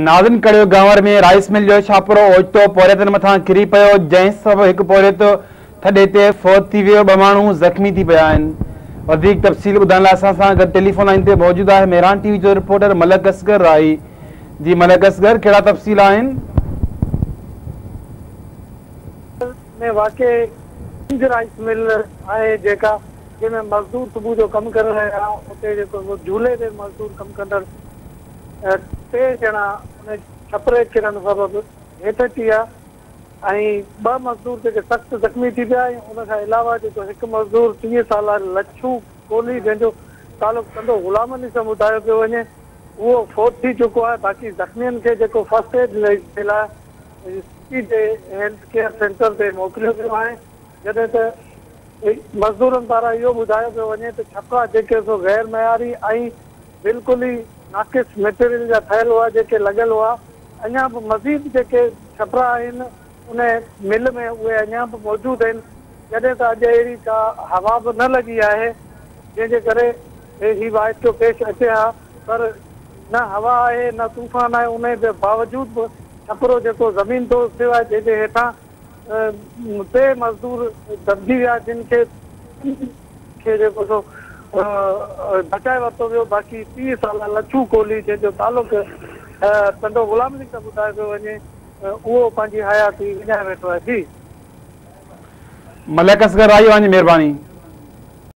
ناظرين Karyo گانور ۾ rice mill جو ڇاپرو اوچتو پورهيتن مٿان ڪري پيو، جنهن سبب هڪ پورهيت ٿڏي تي فوت ٿي ويو، ٻه ماڻهو زخمي ٿي پيا آهن. وڌيڪ تفصيل ٻڌائڻ لاء اسان سان گڏ ٽيليفون لائين تي موجود آهي مهراڻ ٽي وي جو رپورٽر ملڪ اصغر راهي. جي ملڪ اصغر ڪهڙا تفصيل آهن؟ ۾ واقع ڪنگ رائيس مل آهي جيڪا جنهن ۾ مزدور صبح جو ڪم ڪري رهيا هئا اتي جيڪو جهولي تي مزدور ڪم ڪندڙ ٽي ڄڻا ان ڇپري ڪرڻ سبب هيٺ اچي ويا ۽ ٻه مزدور جيڪي سخت زخمي ٿي پيا ۽ ان کان علاوه جيڪو هڪ مزدور 30 سالا لڇو ڪولهي جنهن جو تعلق ٽنڊو غلام علي سان ٻڌايو پيو وڃي اهو فوت ٿي چڪو آهي باقي زخمين کي جيڪو فرسٽ ايڊ جي لاء سٽي جي هيلٿ ڪيئر سينٽر تي موڪليو ويو آهي جڏهن ته مزدورن پاران اهو ٻڌايو پيو وڃي ته ڇپرا جيڪي سو غير معياري ۽ بلڪل ئي ناقص ميٽيريل جا ٺهيل هئا جيڪي لڳل هئا اڃا به مزيد جيڪي ڇپرا آهن ان مل ۾ اهي اڃا به موجود آهن جڏهن ته اڄ اهڙي ڪا هوا به نه لڳي آهي جنهن جي ڪري هي واقعو پيش اچي ها پر نه هوا آهي نه طوفان آهي انهي جي باوجود به ڇپرو جيڪو زمين دوز ٿيو آهي جنهن جي هيٺان ٽي مزدور دٻجي ويا جن کي کي جيڪو سو بچائي ورتو ويو باقي 30 سالا لڇو ڪولهي جنهن جو تعلق ٽنڊو غلام علي سان ٻڌايو پيو وڃي اهو پنهنجي حياتي وڃائي ويٺو آهي. جي. ملڪ اصغر راهي اوهان جي مهرباني.